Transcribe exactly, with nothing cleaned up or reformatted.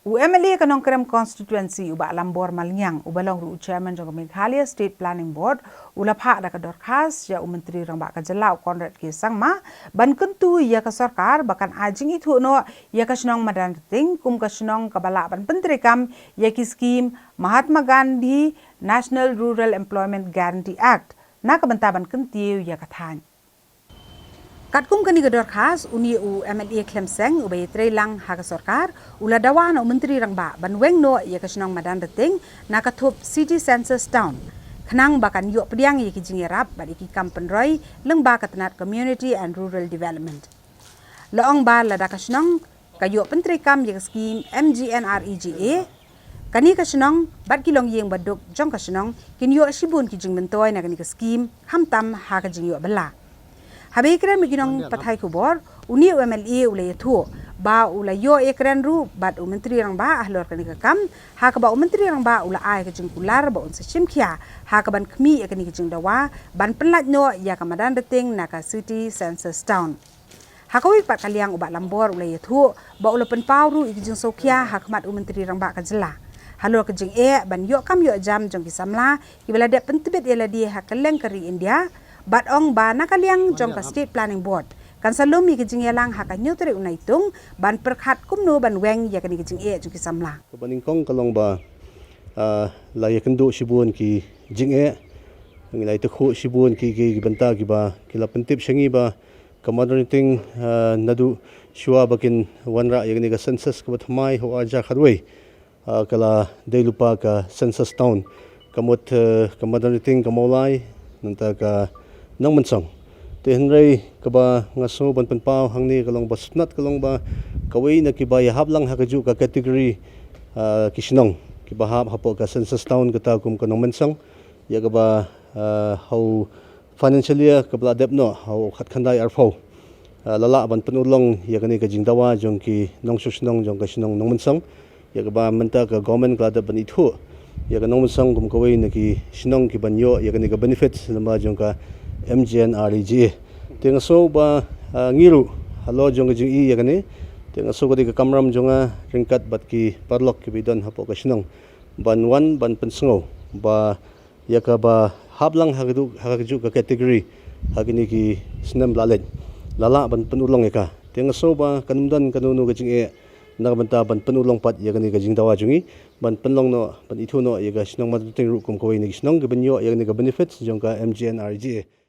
U M L A ka Nongkrem Constituency, u Bah Lambor Malngiang, uba long ruh u Chairman jong ka Meghalaya State Planning Board, u la phah da ka dorkhas ïa u Myntri Rangbah ka jylla, u Conrad K Sangma, ban kyntu ïa ka sorkar ba kan ai jingithuh noh ïa ka shnong Madanrting kum ka shnong kaba lah ban pyntreikam ïa ki skim Mahatma Gandhi National Rural Employment Guarantee Act na ka bynta ban kyntiew ïa ka thaiñ. Katkum kane ka dorkhas, une u M L A Khlem Seng, uba ïatrei lang ha ka sorkar, u la dawa na u Myntri Rangbah ban weng noh ïa ka shnong Madanrting na ka thup City Census Town, khnang ba kan ïoh pdiang ïa ki jingïarap bad ïa ki kam pynroi lyngba ka tnat Community and Rural Development. La ong ba lada ka shnong ka ïoh pyntreikam ïa ka skim M G N R E G A, kane ka shnong bad ki longïing baduk jong ka shnong kin ïoh shibun ki jingmyntoi na kane ka skim, khamtam ha ka jingïoh bylla. Haba ïakren bad ki nongpathai khubor, une u M L A u la ïathuh ba u la ïoh ïakren ruh bad u Myntri Rangbah halor kane ka kam, ha kaba u Myntri Rangbah u la ai ka jingkular ba un sa shim khia ha kaban khmih ïa kane ka jingdawa ban pynlait noh ïa ka Madanrting na ka City Census Town. Ha kawei pat ka liang, u Bah Lambor u la ïathuh ba u la pynpaw ruh ïa ka jingsngewkhia ha khmat u Myntri Rangbah ka jylla halor ka jingeh ban ïoh kam ïoh jam jong ki samla kiba la dep pyntbit ïa lade ha kylleng ka ri India, bad ong ba na ka liang jong ka State Planning Board kan sa lum ïa ka jingïalang ha ka hynñiew tarik u Naitung ban pyrkhat kumno ban weng ïa kane ka jingeh jong ki samla. Kaba nyngkong ka long ba, ah, la ïakynduh shibun ki jingeh, ngi la ïathuh shibun ki, ki, ki bynta kiba ki la pyntip sha ngi ba ka Madanrting, ah, naduh shuwa ba kin wanrah ïa kane ka census kaba thymmai ha u ar hajar khatwei, ah, ka la dei lypa ka census town. Ka mut, eh, ka Madanrting, ka Mawlai, nangta ka Nongmynsong. Te hynrei kaba nga sngew ban pynpaw hangne ka long ba sngewtynnat ka long ba kawei na kiba ïahap lang ha kajuh ka category, ah, ki shnong kiba hap hapoh ka census town kata kum ka Nongmynsong, ïa kaba, ah, ha u financial year kaba la dep noh, ha u khatkhyndai arphew, ah, la lah ban pynurlong ïa kane ka jingdawa jong ki nongshong shnong jong ka shnong Nongmynsong, ïa kaba mynta ka government ka la dep ban ithuh ïa ka Nongmynsong kum kawei na ki shnong kiban ïoh ïa kane ka benefit lyngba jong ka M G N R E G A. Te nga sngew ba, ah, ngi ruh halor jong ka jingi ïa kane, te nga sngew ka dei ka kamram jong nga ryngkat bad ki paralok kiba don hapoh ka shnong ban wan ban pynsngew ba ïa kaba hap lang ha kajuh, ha kajuh ka category ha kine ki snem ba la leit, la lah ban pynurlong ïa ka. Te nga sngew ba kan ym don kano kano ka jingeh na ka bynta ban pynurlong pat ïa kane ka jingdawa jong ngi ban pynlong noh, ban ithuh noh ïa ka shnong Madanrting ruh kum kawei na ki shnong kiban ïoh ïa kane ka benefits jong ka M G N R E G A.